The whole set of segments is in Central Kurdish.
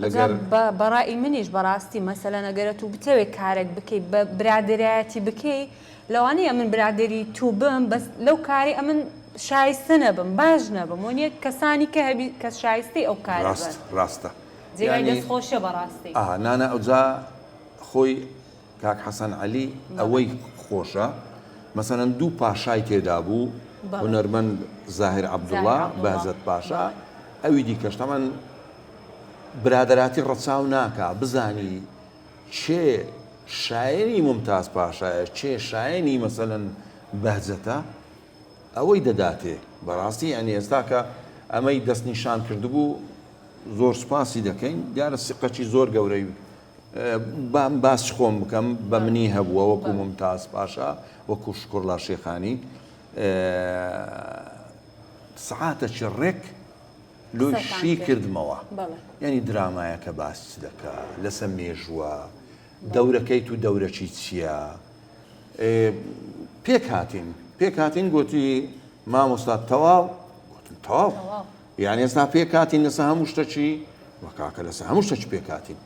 ئەجا لەگەر. بە بە ڕائی منیش بەڕاستی مەسەلەن ئەگەر ئەتوو بتەوێ کارێک بکەی بە برادەرایەتی بکەی لەوانەیە ئەمن برادەری توو بم بەس لەو کارەی ئەمن شایستە نەبم باش نەبم وەنیە کەسانی کە هەبی کە شایستەی ئەو کارە بن. ڕاست ڕاستە جێگای یانی دەست خۆشیە بەڕاستی. ئا نانا ئەوجا خۆی کاک حەسەن عەلی ئەوەی خۆشە مەسەلەن دوو پاشای تێدا بوو هونەرمەند زاهیر عەبدوڵا بەهزەت پاشا ئەوی دیکەش تەمان برادەراتی ڕەچاو ناکا بزانی کێ شایەنی مومتاز پاشایە کێ شایەنی مەسەلەن بەهجەتە ئەوەی دەداتێ بەڕاستی یانی ئێستا کە ئەمەی دەستنیشان کردبوو زۆر سوپاسی دەکەین دیارە سقەکی زۆر گەورەی با باسی خۆم بکەم بە منی هەبووە وەکو ممتاز پاشا وەکو شکرڵا شێخانی سعاتەکی ڕێک لۆی شی کردمەوە یعنی درامایەکە باس چ دەکا لەسە مێژووە دەورەکەیت و دەورەکی چییە پێک هاتین پێک هاتین گوتی مامۆستا تەواو گوتم تەواو یانی ئێستا پێکهاتین لەسەر هەموو شتەکی وە کاکە لەسەر هەموو شتەکی پێکهاتین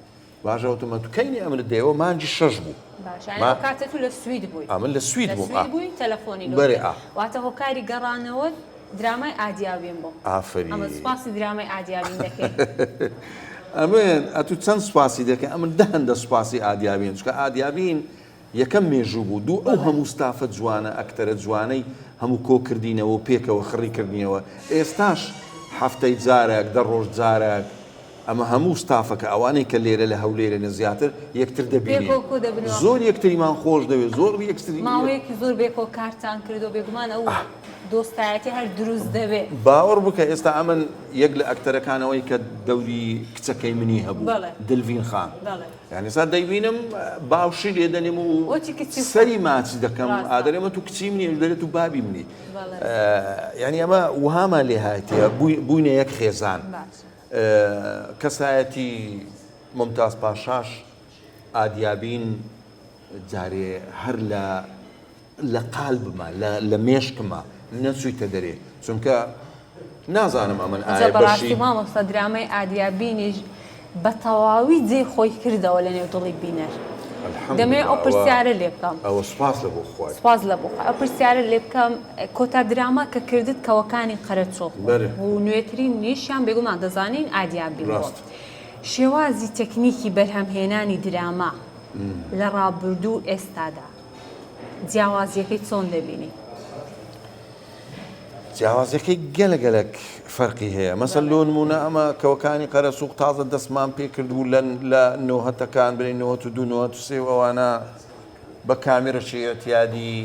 باشە وتم تو کەینی ئەمرت دەیەوە مانگی شەش بوو باشە یانی ئەو کاتە تو لە سوید بووی ئەمن لە سوید لە بووم سوید بووی تەلەفۆنی لۆ بەرێ کرد ئا واتە هۆکاری گەڕانەوەت درامای ئادیاوین بوو ئافەرین ئەمە سوپاسی درامای ئادیاوین دەکەین ئەمن ئەتوو چەند سوپاسی دەکەی ئەمن دە هەندە سوپاسی ئادیاوین چونکە ئادیاوین یەکەم مێژوو بوو دوو ئەو هەموو ستافە جوانە ئەکتەرە جوانەی هەموو کۆ کردینەوە و پێکەوە خڕی کردینەوە ئێستاش هەفتەی جارێک دە ڕۆژ جارێک ئەمە هەموو ستافەکە ئەوانەی کە لێرە لە هەولێرێنە زیاتر یەکتر دەبینین پێکەوە کۆ دەبنەوە. زۆر یەکتریمان خۆش دەوێت زۆر یەکتری ماوەیەکی زۆر بێکەوە کارتان کردووە بێگومان ئەو دۆستایەتی هەر دروست دەبێ. باوەڕ بکە ئێستا ئەمن یەک لە ئەکتەرەکانەوەی کە دەوری کچەکەی منی هەبوو دلڤین خان. یانی ئێستا دەیبینم باوشی لێ دەنێم و سەری ماچ دەکەم ئادەرێمە تو کچی منی ئەوش دەرێت و بابی منی یعنی ئەمە وهامان لێ هاتیە بووینە یەک خێزان کەسایەتی ممتاز پاشاش ئادیابین جارێ هەر لە لە قالبما لە لە مێشکما نەچوویتە دەرێ چونکە نازانم ئەمن جا ئایا بەشی بەڕاستی مامۆستا درامای ئادیابینیش بە تەواوی جێی خۆی کردەوە لە نێو دڵی بینەر دەمەوێ الحمدللە ئەو ئەوە پرسیارە لێ بکەم ئەوە سوپاس لە بۆ خوای. سوپاس لە بۆ خوای ئەو پرسیارە لێ بکەم کۆتا دراما کە کردت کەوەکانی قەرەچوغ بوو بەرێ. و نوێترین نیشیان بێگومان دەزانین ئادیابین بوو ڕاست. شێوازی تەکنیکی بەرهەمهێنانی دراما لە ڕابردوو و ئێستادا جیاوازیەکەی چۆن دەبینی؟ جیاوازیەکەی گەلە گەلەک فەرقی هەیە مەسەل لۆ نمونە ئەمە کەوەکانی قەرەسوق تازە دەستمان پێ کردبوو لە لە نۆهەتەکان برێ نۆهەت و دوو نۆهەت و سێ و ئەوانە بە کامیرەکی ئیعتیادی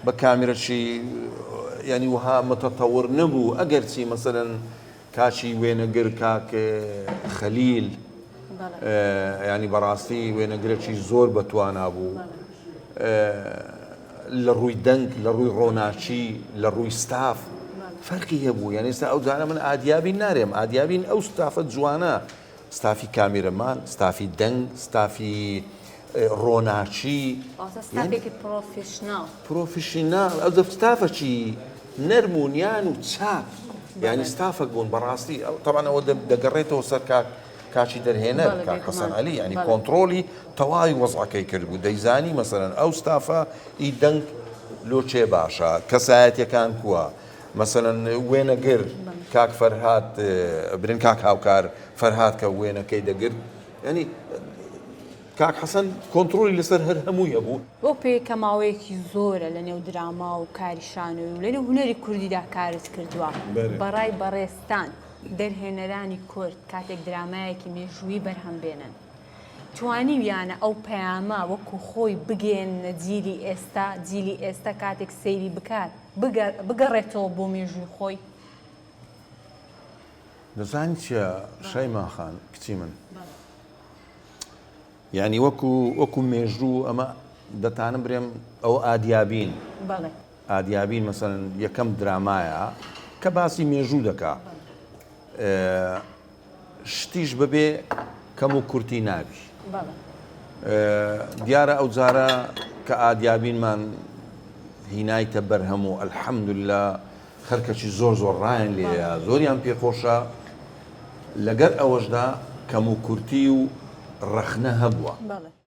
بە کامیرەکی یعنی وەها متەتەور نەبوو ئەگەرچی مەسەلەن کاکی وێنەگر کاک خەلیل یانی بەڕاستی وێنەگرەکی زۆر بەتوانا بوو لە ڕووی دەنگ لە ڕووی ڕۆناکی لە ڕووی ستاف فەرقی هەبوو یان ئێستا ئەو جارە من ئادیابین نارێم ئادیابین ئەو ستافە جوانە ستافی کامیرەمان ستافی دەنگ ستافی ڕۆناکی ستافێکی پرۆفیشناڵ پرۆفیشناڵ ئەو ستافەکی نەرم و نیان و چاک یانی ستافەک بوون بەڕاستی تەبعەن ئەوە دەگەڕێتەوە سەر کاک کاکی دەرهێنەر کاک حەسەن عەلی یانی کۆنتڕۆڵی تەواوی وەزعەکەی کردبوو دەیزانی مەسەلەن ئەو ستافە ئی دەنگ لۆ کێ باشە کەسایەتیەکان کووە مەسەلەن وێنەگر کاک فەرهاد برن کاک هاوکار فەرهاد کە وێنەکەی دەگرت ینی کاک حەسەن کۆنتڕۆلی لەسەر هەر هەمووی هەبوو. بەو پێیەی کە ماوەیەکی زۆرە لە نێو دراما و کاری شانۆیی و لە نێو هونەری کوردیدا کارت کردووە، بە ڕای بەڕێزتان دەرهێنەرانی کورد کاتێک درامایەکی مێژوویی بەرهەم بێنن، توانیویانە ئەو پەیامە وەکو خۆی بگەیەننە جیلی ئێستا، جیلی ئێستا کاتێک سەیری بکات بگەڕێتەوە بۆ مێژووی خۆی؟ دەزانی چیە شەیما خان کچی من؟ یانی وەکو وەکو مێژوو ئەمە دەتانم برێم ئەوە ئادیابین ئادیابین مەسەن یەکەم درامایە کە باسی مێژوو دەکا شتیش بەبێ کەم و کورتی نابی دیارە ئەو جارە کە ئادیابینمان هینایتە بەرهەم و الحەمدللا خەرکەکی زۆر زۆر ڕایان لێیە زۆریان پێخۆشە لەگەر ئەوەشدا. کەموکورتی و ڕەخنە هەبووە. بەڵێ.